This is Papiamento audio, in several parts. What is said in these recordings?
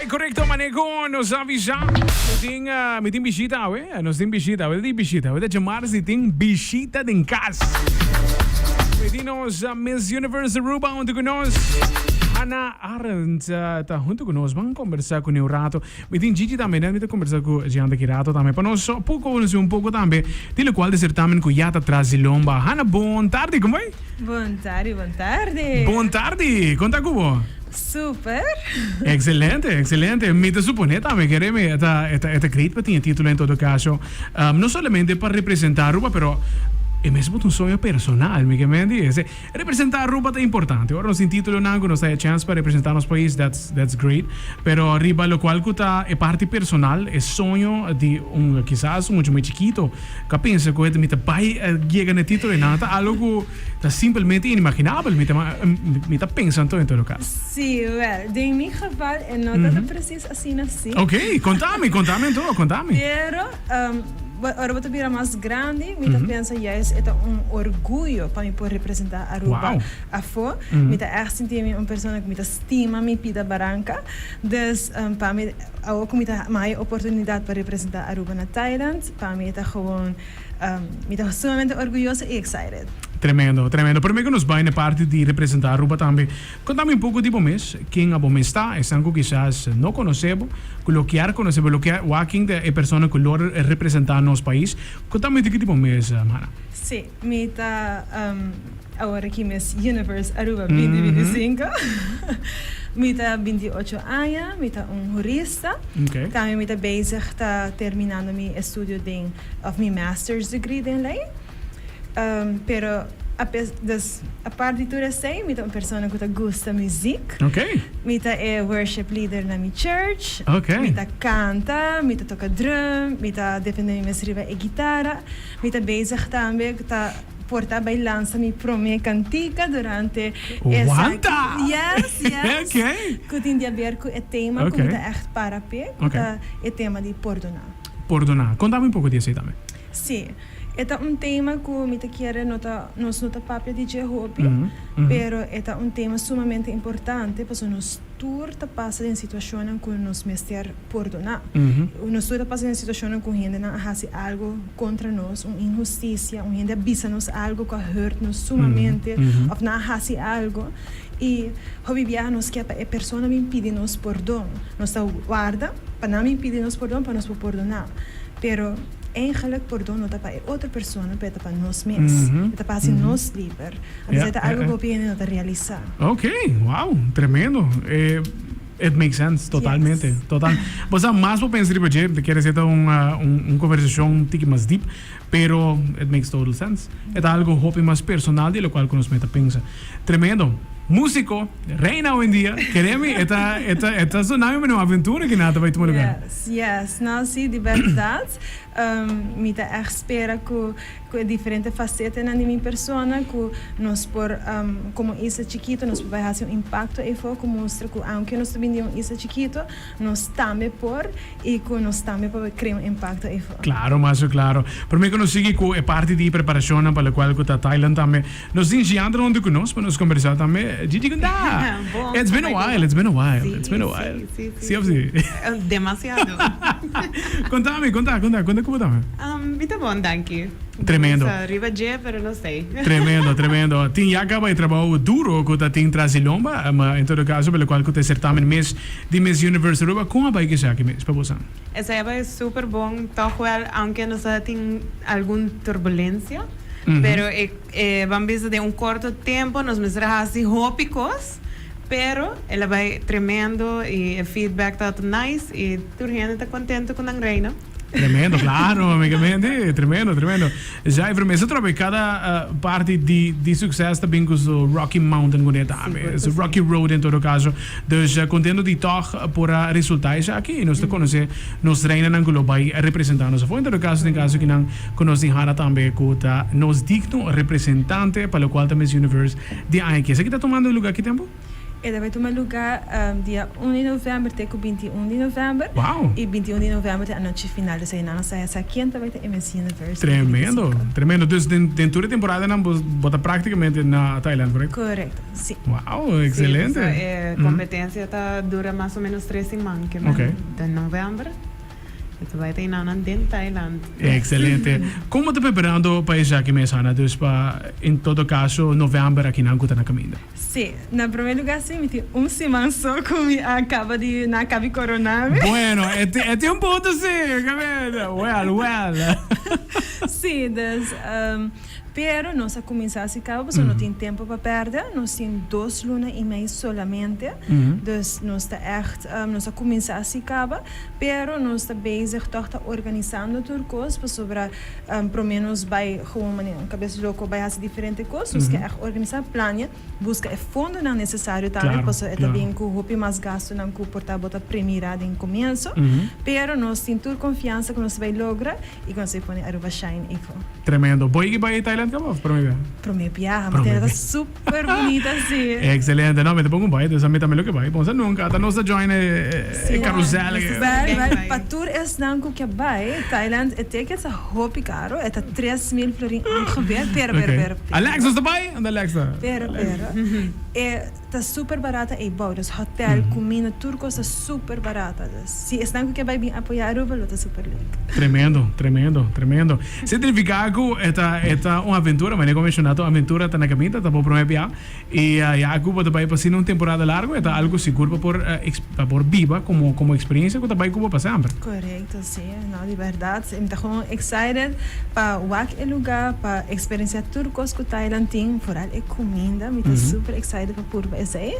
Correcto maneco nos avisa mi tin mi tin bishita awe nos tin bishita awe tin bishita awe ta djamars di tin bishita den cas mi tin nos Miss Universe Aruba hunto cu nos Hannah Arends ta hunto cu nos ban conversa cu ne un rato Mi tin Gigi tambe, net mi ta conversa cu Gianta ki rato tambe pa nos por conoce un poco tambe di locual di certamen cu ya ta tras di lomba. Hanna, bon tardi, como bay? Bon tardi, bon tardi. Bon tardi, con ta cu bo? Super. Excelente, excelente. Mi ta supone tambe kere mi e ta e ta e ta great pa tin e titulo en todo caso. No solamente pa representa Aruba pero e mes bo ta un soño personal, mi ke men di. Ese Representa Aruba ta importante. Ora nos tin titulonan cu nos ta e chance pa representa nos pais, that's that's great. Pero riba locual cu ta e parti personal, e soño di un kisas un mucha muy chikito cu a pensa cu mi ta bay yega na e titulo eynan ta algo cu ta simpelmente inimaginabel, mi ta mi ta pensa anto en todo caso. Sí, wel, den mi geval e no ta precies asina si. Ok, contami, contami anto, contami. Pero. Ora bo ta bira mas grandi, mi ta pensa juist e ta un orguyo pa mi por representa Aruba afo. Mi ta echt sinti mi un persona cu mi ta stima mi pida baranca. Dus pa mi, awor cu mi ta haya oportunidad pa representa Aruba na Thailand, pa mi e ta gewoon, mi ta sumamente orguyoso y excited. Tremendo, tremendo. Prome cu nos bay na e parti di representa Aruba tambe, Contami un poco di bo mes, ken abo mes ta, esnan cu kisas no conoce bo, cu lo kier conoce bo, lo kier wak ken ta e persona cu lo representa nos pais. Contami un tiki di bo mes, Hannah. Sí, mi ta awor aki Miss Universe Aruba binti binti sinku. Mi ta binti ocho aña, mi ta un hurista. Tambe mi ta bezig ta terminando mi estudio den, of mi master's degree den ley. Pero dus apart di tur esei mi ta un persona ku ta gusta muzik. Mi ta e worship leader na mi church. Mi ta kanta, mi ta toka drum, mi ta defende mi mes riba e gitara. Mi ta bezig tambe ku ta por ta bai lansa mi prome kantika durante esaki. Yes, yes. Ku tin di aber ku e tema ku mi ta ègt para p'e, ku ta e tema di pordoná. Pordoná. Konta mi un poko di esei tambe. Sí. E ta un tema ku mi ta kere no ta nos no ta papia di dje hopi, pero e ta un tema sumamente importante pasobra nos tur ta pasa den situashonnan ku nos mester pordoná. Nos tur ta pasa den situashonnan ku hendenan a hasi algu kontra nos, un inhustisia, un hende a bisa nos algu ku a hurt nos sumamente òf nan a hasi algu i hopi biaha nos ke pa e persona bin pidi nos pordon. Nos ta warda pa nan bin pidi nos pordon pa nos por pordoná, pero. Eigenlijk pordon no ta pa e otro persona, pero e ta pa nos mes. E ta pa hasi nos liber. Anto e ta algo ku hopi hende no ta realisá. Ok, wow, tremendo. It makes sense, totalmente. Total. Bo sa, mas bo pensa riba dje, ta kere ser ta un un conversacion tiki mas deep, pero it makes total sense. E ta algo hopi mas personal di locual ku nos meta pensa. Tremendo. Musico, reina awendia, kere mi e ta e ta e ta sona mi manera un aventura ki nan ta bai tuma lugar. Yes, yes, no si di berdad mi ta echt spera ku ku e diferente facetenan di mi persona ku nos por komo isla chikito nos por bai hasi un impacto eyfo ku mustra ku aunke nos ta bini di un isla chikito nos tambe por y ku nos tambe por krea un impacto eyfo. Claro, masha claro. Prome ku nos sigui ku e parti di preparacionnan pa lokual ku ta Thailand tambe. Nos tin Giandra huntu ku nos pa nos kombersá tambe. Gigi kon ta? Bon. It's been a while, it's been a while, it's been a while. Si, si, Si of si? Demasiado. Konta mi, konta, konta, konta ku bo ta? Mi ta bon, danki. Tremendo. Sa riba dje, pero no sei. Tremendo, tremendo. Tin ya kaba e trabou duro ku ta tin tras di lomba, ma en todo kaso pa lokual ku ta e sertamen mes di Miss Universe Aruba, kon a bai ku esaki mes pa boso? Esei a bai super bon, tòg wèl, aunke nos a tin algun turbulensia. Pero e e ban bisa den un corto tempo nos mester a haci hopi cos, pero el a bay tremendo y e feedback tabata nice y tur hende ta contento cu nan reina. Tremendo, claro, amigamente, tremendo, tremendo. Zuiver mester trobe cada parti di di succes ta bin cu su Rocky Mountain cu ne tambe, su Rocky Road en todo caso. Dus contento di toch por a resulta esaki y nos ta conoce nos reinanan cu lo bay representa nos afo. En todo caso den caso ki nan Ku nos tin hara tambe ku ta nos digno representante pa lokual ta Miss Universe di aña aki. Esaki ta tumando luga ki tempu? E ta bai tuma luga dia un di novèmber te ku 21 di novèmber. Wow! I 21 di novèmber ta e anochi final. Dus einan nos ta haya sa ken ta bai ta e Miss Universe Tremendo, 2025. tremendo. Dus den den tur e temporadanan bo bo ta práktikamente na Thailand, korekto? Korekto, si. Wow, ekselente. Si, e kompetensia ta dura mas o ménos tres siman, ke men den novèmber. E ta bai ta inanan den Thailand. Excelente. Como ta preparando pa esaki mes, Hanna? Dus pa en todo caso november akinan cu ta na caminda. Sí, na primer lugar sí, mi tin un siman so cu mi a caba di, nan a caba di corona mi. Bueno, e tin, e tin un punto sí, caminda. Well, well. Sí, dus, pero nos a cuminsa haci caba pasobra no tin tempo pa perde. Nos tin dos luna y mei solamente. Dus nos ta echt, nos a cuminsa haci caba. Pero nos ta bezig tòg ta organisando tur kos pasobra promé nos bai gewoon manera un kabes loko bai hasi diferente kos. Nos ke ègt organisá, plania, buska e fondonan nesesario tambe pasobra e ta bin ku hopi mas gastunan ku por ta bo ta premirá den komienso. Pero nos tin tur konfiansa ku nos ta bai logra i ku nos ta bai pone Aruba shine ei for. Tremendo. Bo yegi bai Thailand kaba òf promé biaha? Promé biaha. Mi tene ta super bunita si. Excelente. No, mi ta pongo bai, dus ami tambe lo ke bai. Bon sa nunca, ata nos ta join e carrusel. Wel, wel, pa tur esnan ku ke bai Thailand e tickets ta hopi caro, e ta 3000 florin ongeveer, pero, pero, pero, pero. Alex, nos ta bai? Unda Alex ta? Pero, pero, e ta super barata eibou, dus hotel, cuminda, tur cos ta super barata. Dus si esnan ku ke bai bin apoya Aruba lo ta super leuk. Tremendo, tremendo, tremendo. Significa cu e ta e ta un aventura, manera cu a menciona ta un aventura ta na caminda, ta bo prome bia y ya cu bo ta bay pa asina un temporada largo e ta algo sigur pa por pa por biba como como experiencia cu ta bay cu bo pa semper. Corecto, si, no di berdad mi ta gewoon excited pa wak e lugar, pa experiencia tur cos cu Thailand tin, vooral e cuminda, mi ta super excited pa purba esey,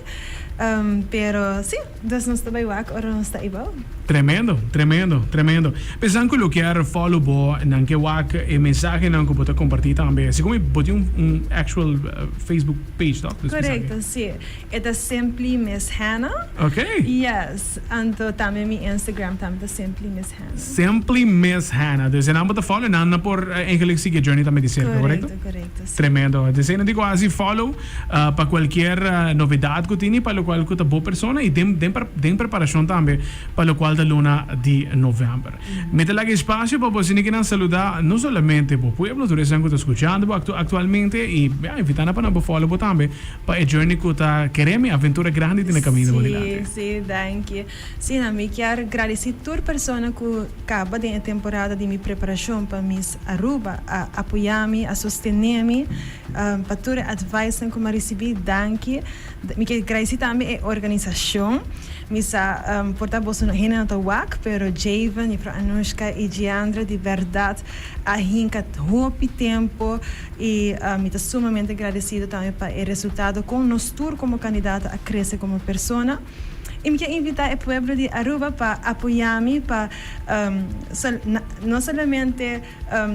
pero si. Dus nos ta bai wak ora nos ta ibou. Tremendo, tremendo, tremendo. Pensan ku lo kier follow bo, nan ke wak e mensahenan ku bo ta kompartí tambe. Segun mi bo tin un un actual Facebook page toch? Dus pensa Korekto, si. E ta Simply Miss Hannah. Ok. Yes. Anto tambe mi Instagram tambe ta Simply Miss Hannah. Simply Miss Hannah. Dus e nan bo ta follow, nan nan por eigenlijk sigui e journey tambe di serka, korekto? Korekto, korekto, si. Tremendo. Dus esei nan tin ku hasi follow. Pa cualkier novedad cu tini pa locual cu ta bo persona y den den den preparacion tambe pa locual ta luna di november. Mi ta laga espacio pa bo asina kinan saluda no solamente bo pueblo tur esnan cu ta scuchando bo actualmente y ya invita nan pa nan por follow bo tambe pa e journey cu ta kere mi aventura grandi tin na caminda bo dilanti. Si, si, danki. Si, na mi kier gradici tur persona cu caba den e temporada di mi preparacion pa Miss Aruba a apoya mi, a sostene mi. Pa tur e advicenan ku mi a risibí, danki. Mi ke gradisí tambe e organisashon. Mi sa por ta boso hende no ta wak, pero Javen, Juffrouw Anushka i Giandra di bèrdat a hinka hopi tempu i mi ta sumamente gradesido tambe pa e resultado kon nos tur komo kandidato a krese komo persona. Y mi kier invita e pueblo di Aruba pa apoya mi pa no solamente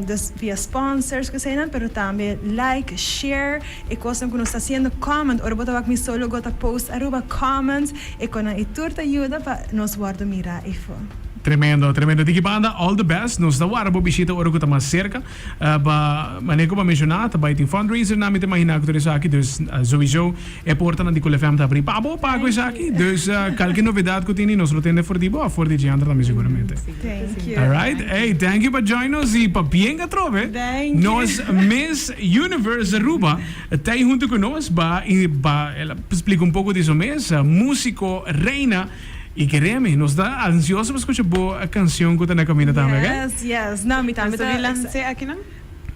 dus via sponsors cu eseinan pero tambe like, share e cosnan cu nos ta haciendo, comment ora bo ta wak mi solo go ta post Aruba comment e conan y tur ta yuda pa nos wordo mira eyfo. Tremendo, tremendo. Tiki banda, all the best. Nos ta warda bo bishita ora cu ta mas cerca. Pa manera cu bo a menciona, ta bay tin fundraiser nan, mi ta imagina cu tur esaki. Dus sowieso e portanan di Cool FM ta abri pa bo pa cu esaki. Dus calke novedad cu tini nos lo tende for di bo of for di Giandra tambe seguramente. Thank you. Alright. Hey, thank you pa join nos y pabien atrobe. Thank you. Nos Miss Universe Aruba ta ahí hunto cu nos ba y ba el a splica un poco di su mes, musico, reina. Y keremi, nos ta ansioso pa scucha bo cancion cu ta na camino tambe, ok? Yes, yes. No, mi tambe ta. Nos ta lanc'é akinan?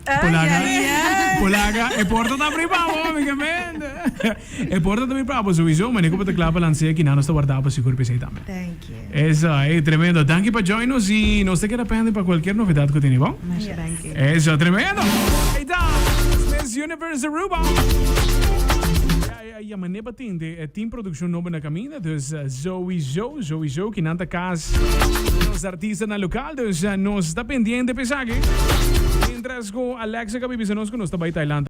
Polaga, Polaga, e porta ta abri pa bo, amigamente. E porta ta abri pa bo, sowieso, manera cu bo ta cla pa lanc'é akinan, nos ta warda bo sigur p'esey tambe. Thank you. Eso, ey, tremendo. Danki pa join nos y nos ta keda pende pa cualkier novedad cu tene, bon? Masha danki. Eso, tremendo. Ey ta, Miss Universe Aruba. A yama ne pa tende e tin produccion nobo na caminda dus sowieso sowieso ki nan ta cas nos artistanan local dus nos ta pendiente pa esaki mientras cu Alexa ka bisa nos cu nos ta bay Thailand.